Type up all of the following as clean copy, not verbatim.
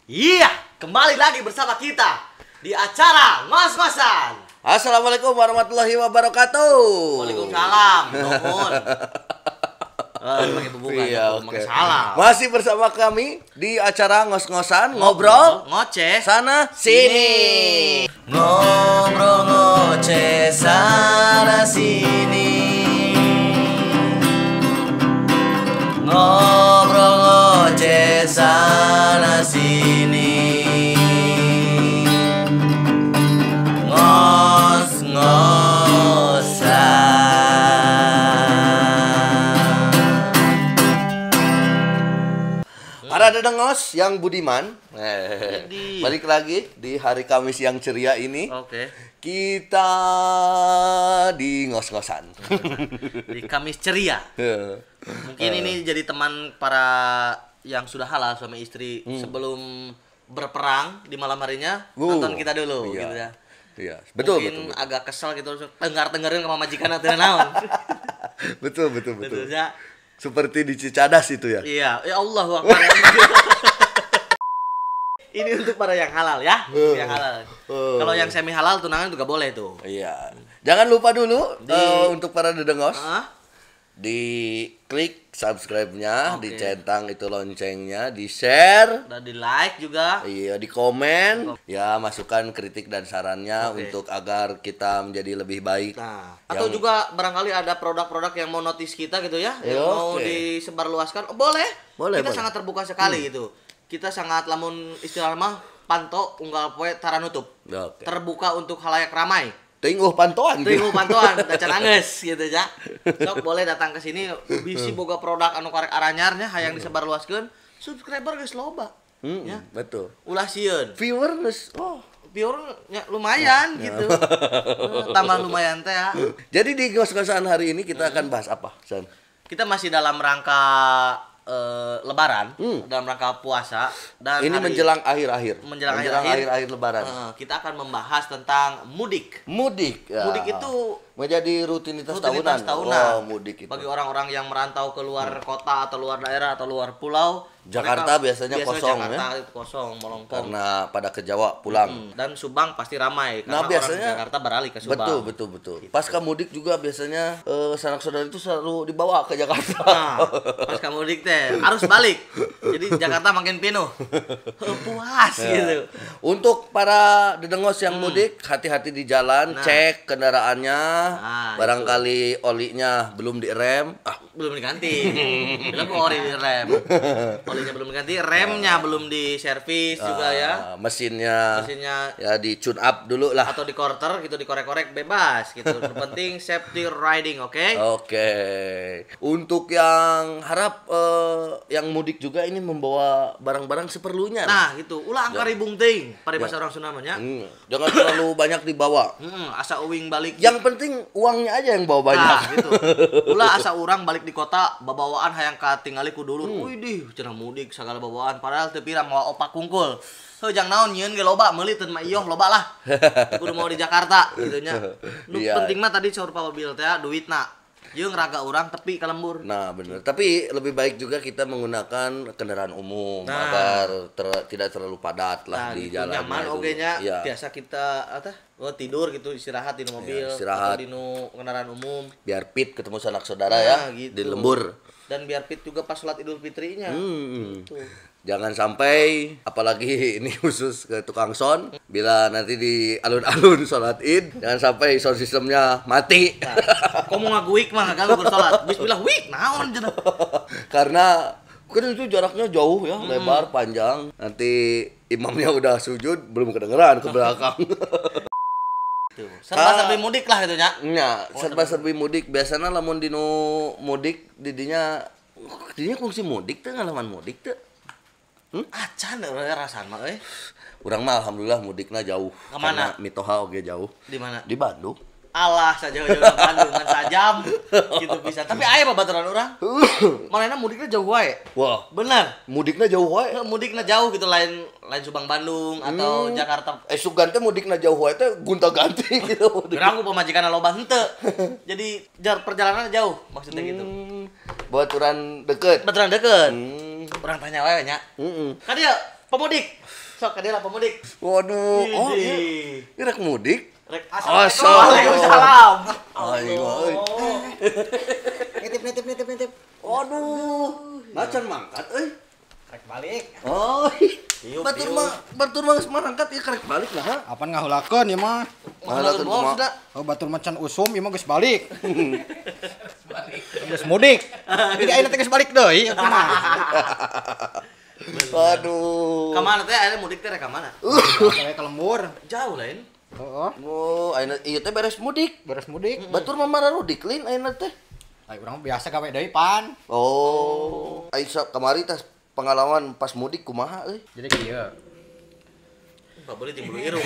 Iya, kembali lagi bersama kita di acara Ngos-Ngosan. Assalamualaikum warahmatullahi wabarakatuh. Waalaikumsalam. Nuhun. Pakai bubungan, iya, pakai salam. Masih bersama kami di acara Ngos-Ngosan, ngobrol, ngoceh sana sini. Ngobrol ngoceh sana sini. Ngobrol ngoceh sana sini. Ngos-ngosan. Para dedengos yang budiman, balik lagi di hari Kamis yang ceria ini. Oke. Kita di ngos-ngosan. Di Kamis ceria. Mungkin ini jadi teman para yang sudah halal suami istri sebelum berperang di malam harinya, nonton kita dulu, iya, gitu ya. Iya, betul. Mungkin betul. Agak kesel gitu, tenggar-tenggerin ke majikan atau naon. Betul, betul, betul. Betul ya. Seperti di Cicadas itu ya. Iya, ya Allah Akbar. Ini untuk para yang halal ya, yang halal. Kalau yang semi halal tunangan juga boleh tuh. Iya. Jangan lupa dulu untuk para dedengos. Di klik subscribe-nya, dicentang itu loncengnya, di share, dan di like juga. Iya, di komen. Ya, masukan kritik dan sarannya untuk agar kita menjadi lebih baik. Nah, atau juga barangkali ada produk-produk yang mau notice kita gitu ya, yang mau disebarluaskan, oh, boleh. Boleh. Kita sangat terbuka sekali gitu. Kita sangat lamun istilah mah panto unggal poe tara nutup. Terbuka untuk khalayak ramai. Teuing pantoan. Teuing pantoan, dacan anggeus gitu ya. Sok boleh datang ke sini bisi boga produk anu karek aranyarnya hayang disebarluaskeun, subscriber geus loba. Ya, betul. Ulah sieun. Viewer geus viewer nya lumayan gitu. Tambah lumayan teh ya. Jadi di ngos-ngosan hari ini kita akan bahas apa, San? Kita masih dalam rangka Lebaran, dalam rangka puasa, dan ini hari, menjelang akhir-akhir, menjelang akhir-akhir Lebaran. Kita akan membahas tentang mudik. Mudik, ya. Mudik itu menjadi rutinitas tahunan. Oh, mudik itu. Bagi orang-orang yang merantau ke luar kota atau luar daerah atau luar pulau. Jakarta biasanya kosong, Jakarta ya? Itu kosong, melongkong. Karena pada ke Jawa pulang. Dan Subang pasti ramai karena biasanya, orang Jakarta beralih ke Subang. Betul, betul, betul. Gitu. Pasca mudik juga biasanya sanak saudara itu selalu dibawa ke Jakarta. Nah, pasca mudik teh harus balik. Jadi Jakarta makin penuh. Puas gitu. Untuk para dedengos yang mudik, hati-hati di jalan, cek kendaraannya. Nah, barangkali olinya belum direm, belum diganti. Bilang kok oli direm. Olinya belum diganti, remnya belum diservis juga ya. Mesinnya ya di tune up dulu lah. Atau di quarter gitu, dikorek-korek bebas gitu. Yang penting safety riding, oke? Oke. Untuk yang harap yang mudik juga ini membawa barang-barang seperlunya. Nah, gitu. Ulah angka ribung teuing, paribasa orang Sunda mah nya. Jangan terlalu banyak dibawa. Asa uing balik. Yang penting uangnya aja yang bawa banyak. Nah, gitu. Ulah asa urang balik di kota babawaan hayang katingali ku dulur. Widih, cenah mudik sagala babawaan padahal teu pira mawa opak kungkul. Heuh jang naon nyieun ge loba meuli teu mah iyoh loba lah. Kudu mau di Jakarta gitu nya. Nu penting mah tadi saur Pak Bil teh duitna. Jeung raga urang tepi ka lembur. Nah, bener. Tapi lebih baik juga kita menggunakan kendaraan umum agar tidak terlalu padat lah di gitu, jalan. Nyaman oge nya. Ya. Biasa kita tidur gitu, istirahat di mobil, istirahat. Atau di kendaraan umum. Biar fit ketemu sanak saudara ya gitu. Di lembur. Dan biar fit juga pas sholat Idul Fitrinya. Gitu. Jangan sampai, apalagi ini khusus ke tukang son, bila nanti di alun-alun sholat Id, jangan sampai sound sistemnya mati. Nah, kok mau ngaguik mah ganggu bersolat. Bismillah wik naon cenah. Karena kan itu jaraknya jauh ya, lebar, panjang. Nanti imamnya udah sujud belum kedengeran ke belakang. Serba-serbi mudik lah gitu nya. Nya, serba-serbi mudik biasanya lamun dinu mudik didinya kungsi mudik teh ngalaman mudik teh. Acan rasaan mah euy. Urang mah alhamdulillah mudikna jauh. Kemana? Karena mitoha oge jauh. Di mana? Di Bandung. Alah sajauh-jauh Bandung kan sajam gitu bisa. Tapi aya babaturan urang. Manehna mudikna jauh wae. Wah, bener. Mudikna jauh wae. Mudikna jauh gitu, lain Subang Bandung atau Jakarta. Sugan teh mudikna jauh wae teh gonta-ganti gitu. Urang ku pamajikanna loba henteu. Jadi perjalanannya jauh maksudnya gitu. Baturan deket. Baturan deket. Urang tanya wae nya. Heeh. Kan dia Pemudik. Sok ka dieu lah pemudik. Waduh, oh iya. Ini rek mudik. Rek. Assalamualaikum. Ayo. Nitip nitip nitip. Waduh, macan mangkat euy. Rek balik. Oh. Batur mah geus marangkat ieu karek balik nah. Apan ngahulakeun ieu mah? Ngahulakeun kumaha? Oh, batur macan usum ieu mah geus balik. Geus mudik. Jadi ayeuna teh geus balik deui kumaha. Waduh. Ka mana teh ayeuna mudik teh rek ka mana? Rek ka lembur. Jauh lain. Heeh. Oh, ayeuna ieu teh beres mudik. Beres mudik. Batur mah mararudik lain ayeuna teh. Ai urang biasa gawe deui pan. Oh. Ai kamari teh pengalaman pas mudik kumaha euy? Jadi kieu. Babeuli ting bulu irung.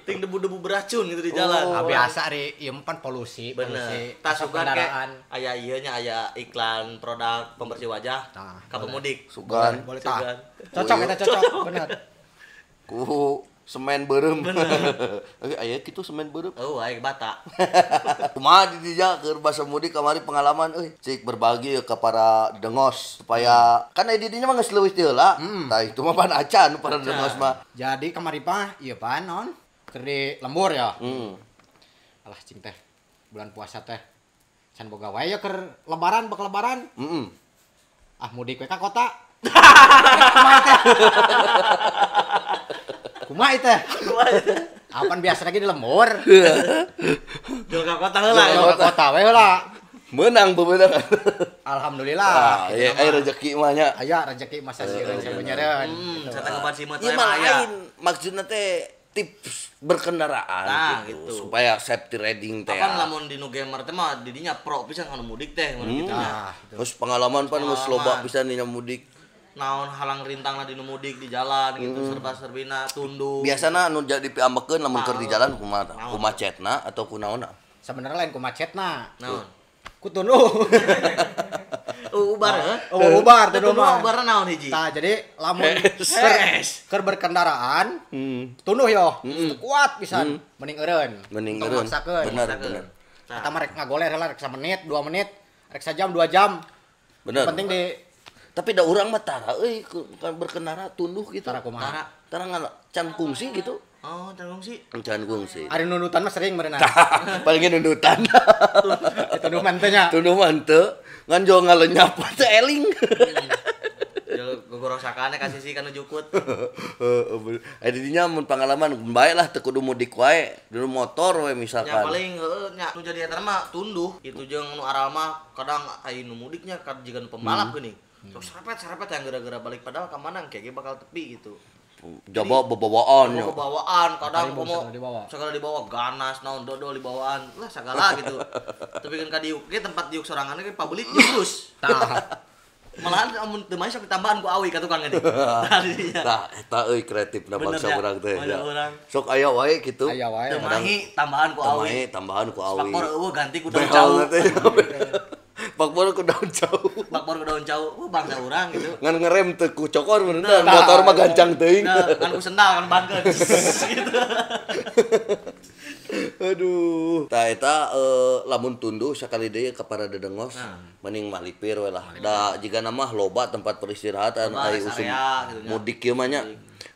Ting debu-debu beracun gitu di jalan. Oh, biasa ari ieu mah pan polusi, polusi. Tas sugan ke aya ieu nya aya iklan produk pembersih wajah ka pemudik. Sugan. Boleh tah. Cocok eta cocok, bener. Ku semen beureum. Aya kitu semen beureum. Oh, aya bata. Kumaha di dinya keur basa mudik kamari pengalaman euy. Cik berbagi ke para dengos supaya kan aya di dinya mah geus leuwih ti heula. Tah itu mah pan acan para dengos mah. Jadi kamari mah ieu pan non keur di lembur ya. Alah cing teh bulan puasa teh can boga wae ya keur lebaran bak lebaran. Ah mudik we ka kota. Kumaha teh? Kumaha teh? Apan biasa lagi di lembur. Jual ka kota heula. Jual ka kota we heula. Menang bebeunang. Alhamdulillah. Ah, aya rezeki mah nya. Aya rezeki masa sieun sabeunyereun. Satanggapan simeut we mah aya. Maksudna teh tips berkendaraan nah, gitu. Supaya safety riding teh. Apan lamun di nu gamer teh mah di dinya pro pisan anu mudik teh mun kitu nya. Terus pengalaman pan geus loba pisan dina mudik. Naon halang rintangna di nu mudik di jalan gitu serba-serbina tunduh. Biasana anu jadi piambekeun lamun keur di jalan kumaha? Ku macetna atau ku naonna? Sebenarnya lain ku macetna. Naon? Ku tunduh. Ubar heuh. Oh, ubar tunduh mah. Ubarna naon hiji? Tah jadi lamun keur berkendaraan tunduh yo, kuat pisan, mending eureun. Mending eureun. Bener bener. Eta mah rek ngagoler heula rek samenit, 2 menit, rek sajam, 2 jam. Bener. Penting di tapi da urang mah tara euy berkendara tunduh gitu. Tara kumaha? Tara can kungsi gitu. Oh, can kungsi. Can kungsi. Ari nundutan mah sering meureunna. Paling nundutan. Tunduh mah teu nya. Tunduh mah teu. Ngan jol ngalenyap teh eling. Jol gogorosakan ka sisi kana jukut. Heeh. Aya di dinya mun pengalaman bae lah teu kudu mudik wae, dulu motor we misalkan. Nya paling heueuh nya nu jadi eta mah tunduh kitu jeung nu aral mah kadang aya nu mudiknya jiga nu pembalap geuning. Sok serepet-serepet yang gara-gara balik padahal ka mana engke ge bakal tepi gitu. Jaba bebawaan nya. Bebawaan kadang komo segala dibawa ganas naon dodol dibawaan lah segala gitu. Tapi kan ka diuk ge tempat diuk sorangan ge pabelit jeung terus. Tah. Malahan amun teu main sok ditambahan ku awi ka tukang geuning. Tah eta euy kreatifna bangsa urang teh. Sok aya wae kitu. Aya wae. Teu mahi tambahan ku awi. Teu tambahan ku awi. Spakbor eueuh ganti ku daun cau. Bakbor ku daun cau. Bakbor ku daun cau, bangsa urang gitu. Ngan ngerem teu ku cokor bener, motor mah gancang teuing. Ngan ku sendal kan bangkeun gitu. Aduh. Tah eta lamun tunduh sakali deui ka para dedengos mending malipir we lah. Da jigana mah loba tempat peristirahatan aya usum mudik ieu mah nya.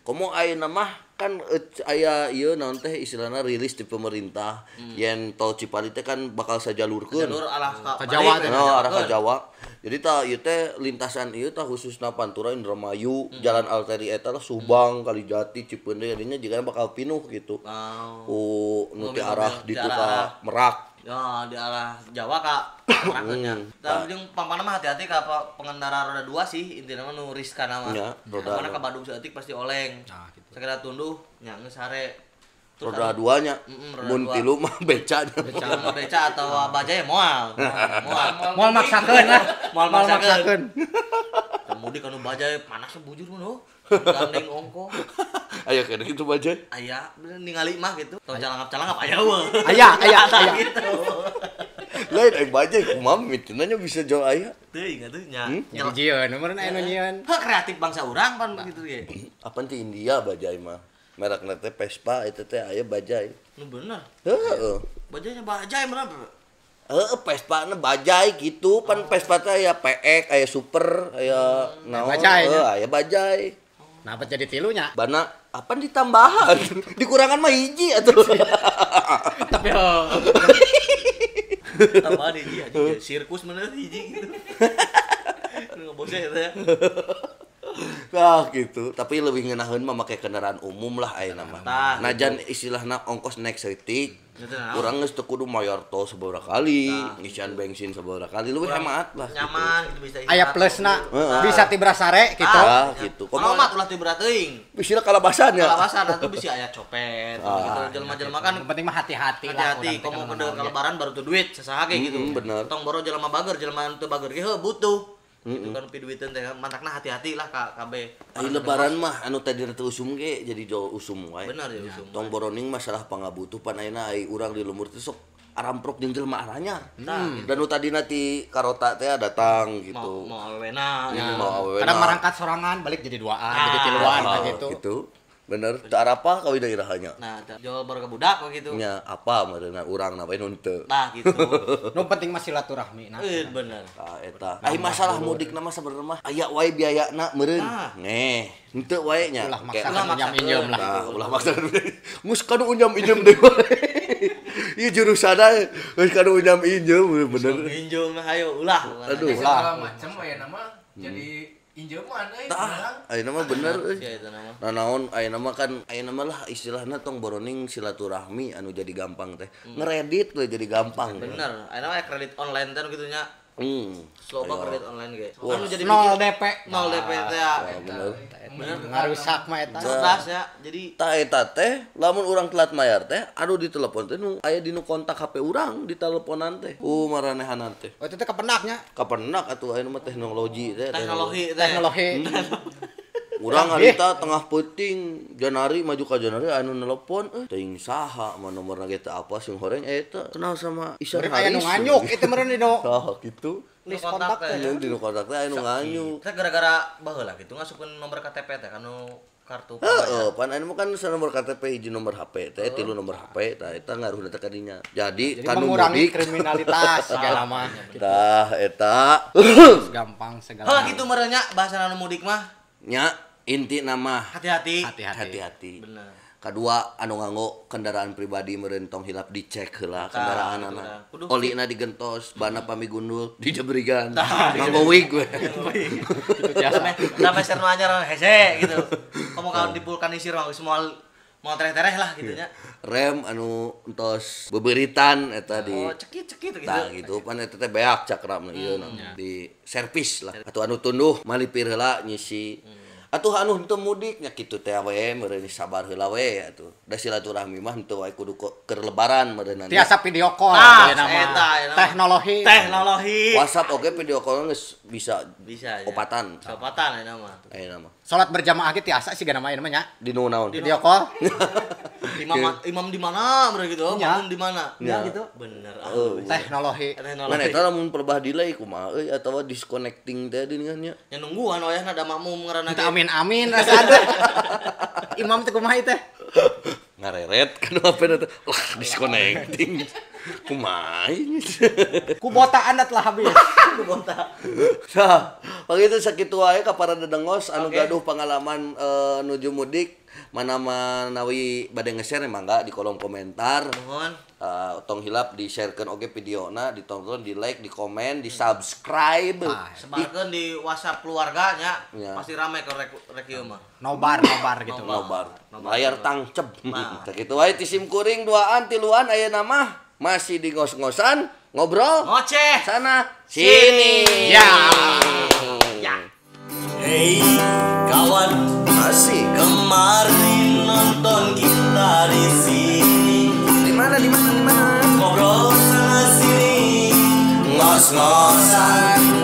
Komo ayeuna mah kan aya ieu naon teh istilahna rilis di pemerintah yen tol Cipali teh kan bakal sajalurkeun. Jalur arah ka Jawa teh. Oh, arah ka Jawa. Jadi tah ieu teh lintasan ieu tah khususna Pantura Indramayu, Jalan Arteri eta lah Subang, Kalijati, Cipeundeuy jadinya jigana bakal pinuh gitu. Ku nu ti arah ditu ka Merak. Ya, di arah Jawa ka Merak nya. Tah jeung pampana mah hati-hati ka pengendara roda 2 sih intina mah nu riskan mah. Ya, roda. Karena ka Bandung saeutik pasti oleng. Nah, gitu. Sakira tunduh nya geus sare. Roda 2 nya. Mun tilu mah beca. Beca mah beca atau bajai moal. Moal. Moal maksakeun lah. Moal maksakeun. Mudik anu bajai panasnya bujur mun oh. Gandeng ongko. Aya kana kitu bajai? Aya, ningali mah gitu. Tong calangap-calangap aya we. Aya, aya, aya. Gitu. Lain aing bajai kumaha mitina nya bisa jauh aya. Teuing atuh nya. Jadi jieun, meureun aya nu nyieun. Heuh kreatif bangsa urang pan begitu ge. Apan ti India bajai mah. Merekna teh Vespa eta teh aya bajai. Nu bener. Heeh. Bajainya bajai meureun. Heeh, Vespa na bajai gitu, pan Vespa teh aya PX, aya Super, aya naon, aya bajai. Nah, apa jadi tilunya? Bana apa ditambahan? Dikurangan mah hiji atuh. Tapi tambahan hiji aja sirkus bener hiji gitu. Ngebosnya gitu ya. Nah gitu, tapi lebih ngeunaheun mah make kendaraan umum lah ayeuna mah. Najan istilahna ongkos naik saeutik. Urang geus teu kudu mayar tol sabaraha kali, ngisian bensin sabaraha kali, leuwih hemat lah. Nyaman gitu bisa. Aya plusna, bisa tibra sare gitu. Ah gitu. Komo mah ulah tibra teuing. Bisi kalabasan ya. Kalabasan atuh bisi aya copet gitu jelema-jelema kan. Yang penting mah hati-hati lah. Hati-hati komo ke lebaran baru tuh duit sasaha ge gitu. Bener. Tong boro jelema bager, jelema teu bager ge heuh butuh. Gitu kan piduiteun teh mantakna hati-hati lah ka KB. Ai lebaran mah anu tadi teu usum ge jadi jauh usum wae. Bener ya usum. Tong boroning masalah pangabutuh pan ayeuna ai urang di lembur teh sok aramprok jeung jelema aranyar. Dan nu tadina ti karota teh datang gitu. Mau awena gitu. Mau awena. Kadang marangkat sorangan balik jadi duaan, jadi tiluan gitu. Gitu. Bener, teu arapa kawin da irahanya. Nah, jual baru ke budak gitu. Nya apa meureunna urang na bae nu henteu. Nah, gitu. Nu penting mah silaturahmi nah. Bener. Tah eta. Ai masalah mudik na mah sabenerna mah aya wae biayana meureun. Neh, henteu wae nya. Ulah maksa injem lah. Nah, ulah maksa. Geus kanu unyam injem deui wae. Ieu jurusanna geus kanu unyam injem bener. Injem hayo ulah. Aduh, ulah macam aya nama jadi injeman euy. Tah, ayeuna mah bener euy. Nah naon ayeuna mah kan ayeuna mah lah istilahna tong boroning silaturahmi anu jadi gampang teh. Ngeredit we jadi gampang. Bener, ayeuna mah kredit online teh nu kitu nya. Sloba kredit online ge. Anu jadi 0 DP. 0 DP teh ya. Bener. Bener ngarusak mah eta. Cerdas ya. Jadi tah eta teh lamun urang telat mayar teh anu ditelepon teh nu aya di nu kontak HP urang diteleponan teh. Maranehanan teh. Oh, itu teh kepenaknya. Kepenak atuh ayeuna mah teknologi teh. Teknologi teh. Teknologi. Urang harita tengah peuting Janari maju ka Janari anu nelepon teuing saha mah nomorna ge teu apa sing horeng eta kenal sama Isan Haris. Aya nu nganyuk itu meureun di nu. Tah kitu. List kontak teh. Di nu kontak teh aya nu nganyuk. Teh gara-gara baheula kitu ngasupkeun nomor KTP teh kanu kartu. Heeh, pan anu kan nomor KTP hiji nomor HP teh tilu nomor HP tah eta ngaruhna teh ka dinya. Jadi kanu mengurangi kriminalitas segala mah. Tah eta gampang segala. Heuh kitu meureun nya bahasa anu mudik mah. Nya inti nama hati-hati. Hati-hati. Bener. Kedua anu nganggo kendaraan pribadi meureun tong hilap dicek heula kendaraanana. Olina digentos, bana pami gundul dijebrigan. Nganggo wig we. Kitu biasa. Da meser nu anyar hese gitu. Komo kaon dipulkanisir mah geus moal mau tereh-tereh lah gitu nya. Rem anu entos beberitan eta di oh cekit-cekit gitu. Tah gitu pan eta teh beak cakramna ieu di servis lah. Atuh anu tunduh malipir heula nyisi. Atuh anu henteu mudik nya kitu teh we meureun sabar heula we atuh. Da silaturahmi mah henteu wae kudu keur lebaran meureunna. Tiasa video call ayeuna mah. Teknologi. Teknologi. WhatsApp oge video call geus bisa bisa opatan. Opatan ayeuna mah. Ayeuna mah. Salat berjamaah ge tiasa sigana mah ayeuna mah nya. Di nu naon? Video call. Imam di mana meureun gitu, makmum di mana? Ya gitu. Bener. Teknologi. Mun eta lamun perbah delay kumaha euy atawa disconnecting teh dengan nya. Nya nungguan wayahna da makmum ngaranna ge. Amin amin rasa ada. Imam teh kumaha teh? Ngareret kan HP na teh. Lah disconnecting. Kumaha ini? Kubota Anda telah habis. Kubota. Tah, begitu sakitu wae ka para dedengos anu gaduh pengalaman nuju mudik mana manawi bade nge-share mangga di kolom komentar. Nuhun. Tong hilap di-sharekeun oge videona, ditonton, di-like, di-komen, di-subscribe. Sebarkeun di WhatsApp keluarga nya. Pasti rame ke rek ieu mah. Nobar gitu. Nobar. Layar tangcep. Sakitu wae ti sim kuring duaan tiluan ayeuna mah masih di ngos-ngosan ngobrol ngoceh sana sini. Ya. Ya. Hey kawan, asik kemarin nonton kita di sini. Di mana di mana di mana? Ngobrol sana sini, ngos-ngosan.